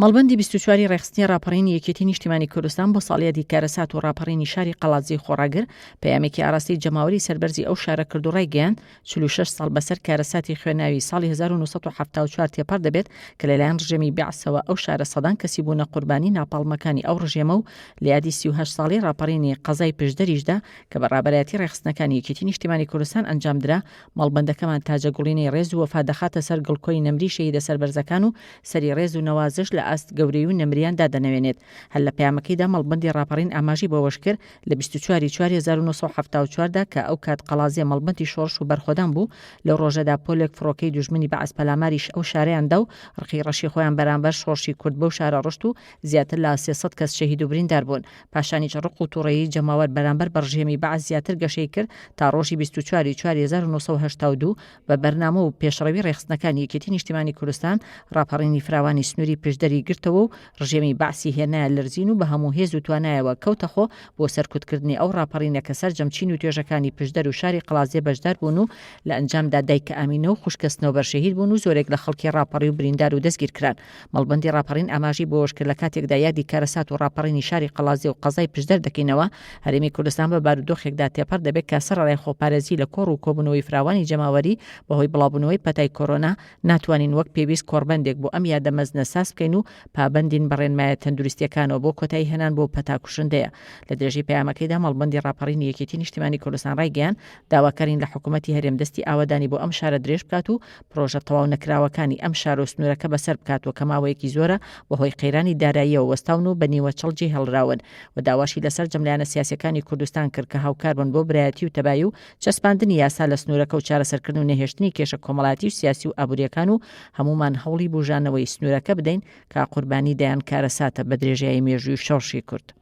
مەڵبەندی 24 ی ڕێکخستنی ڕاپەڕینی یەکێتی نیشتیمانی کوردستان بۆ ساڵیادی کارەسات و ڕاپەڕینی شاری قەڵادزێی خۆڕاگر پەیامێکی ئاراستەی جەماوەری سەربەرزی ئەو شارە کرد و ڕایگەیاند 46 ساڵ بەسەر کارەساتی خوێناوی ساڵی 1974 تێپەڕ دەبێت کە لەلایەن ڕژێمی بەعسەوە ئەو شارە سەدان کەسی بوونە قوربانی ناپاڵمەکانی ئەو ڕژێمە و لە یادی 38 ساڵی ڕاپەڕینی قەزای پشدەریشدا کە بە ڕابەرایەتی ڕێکخستنەکانی یەکێتی نیشتیمانی کوردستان ئەنجامدرا مەڵبەندەکەمان تاجەگوڵینەی ڕێز و وەفا دەخاتە سەر گڵکۆی نەمری شەهیدە سەربەرزەکان و سەری ڕێز و نەوازش لە ئاست گەورەی و نەمریان دادەنەوێنێت. هەر لە پەیامەکەیدا مەڵبەندی ڕاپەڕین ئاماژەی بەوەشکرد، لە 24 ی چواری 1974 دا کە ئەو کات قەڵازێ مەڵبەندی شۆڕش و بەرخۆدان بوو، لەو ڕۆژەدا پۆلێک فڕۆکەی دوژمنی بەعس پەلاماری ئەو شارەیان دا و ڕقی ڕەشی خۆیان بەرامبەر شۆڕشی کورد بەو شارە ڕشت و زیاتر لە 300 کەس شەهید و بریندار بوون. پاشانیش ڕق و توڕەیی جەماوەر بەرامبەر بە ڕژێمی بەعس زیاتر گەشەی کرد تا ڕۆژی 24 ی چواری 1982 بە بەرنامە و پێشڕەوی ڕێکخستنەکانی یەکێتی نیشتیمانی کوردستان ڕاپەڕینی فراوانی سنووری پشدەری گرتەوە و ڕژێمی بەعسی هێنایە لەرزین و بە هەموو هێز و توانایەوە کەوتە خۆ بۆ سەرکوتکردنی ئەو ڕاپەڕینە کە سەرجەم چین و توێژەکانی پشدەر و شاری قەڵادزێ بەشدار بوون و لە ئەنجامدا دایکە ئامینە و خوشکە سنەوبەر شەهید بوون و زۆرێک لە خەڵکی ڕاپەڕی و بریندار و دەستگیر کران. مەڵبەندی ڕاپەڕین ئاماژەی بەوەشکرد، لە کاتێکدا یادی کارەسات و ڕاپەڕینی شاری قەڵادزێ و قەزای پشدەر دەکەینەوە، هەرێمی کوردستان بە بارودۆخێکدا تێپەڕ دەبێت کە سەرەڕای خۆپارێزی لە کۆڕ و کۆبوونەوەی فراوانی جەماوەری بەهۆی بڵاوبوونەوەی پەتای کۆرۆنا ناتوانین وەک پێویست کۆڕبەندێک بۆ ئەم یادە مەزنە ساز بکەین و پابەندین بە ڕێنمایە تەندروستییەکانەوە بۆ کۆتایی هێنان بەو پەتا کوشندەیە. لە درێژەی پەیامەکەیدا مەڵبەندی ڕاپەڕینی یەکێتی نیشتیمانی کوردستان ڕایگەیاند، داواکارین لە حکوومەتی هەرێم دەستی ئاوەدانی بۆ ئەم شارە درێژ بکات و پرۆژە تەواو نەکراوەکانی ئەم شار و سنوورەکە بەسەر بکات و کە ماوەیەکی زۆرە بەهۆی قەیرانی داراییەوە وەستاون و بە نیوەچڵ جێهێڵراون و داواشی لە سەرجەم لایەنە سیاسیەکانی کوردستان کرد کە هاوکار بن بۆ برایەتی و تەبایی و چەسپاندنی یاسا لە سنوورەکە و چارەسەرکردن و نەهێشتنی کێشە کۆمەڵایەتی و سیاسی و ئابووریەکان و هەموومان هەوڵی بوژانەوەی سنوورەکە بدەین کە قوربانی دەیان کارەساتە بە درێژایی مێژووی شۆڕشی کورد.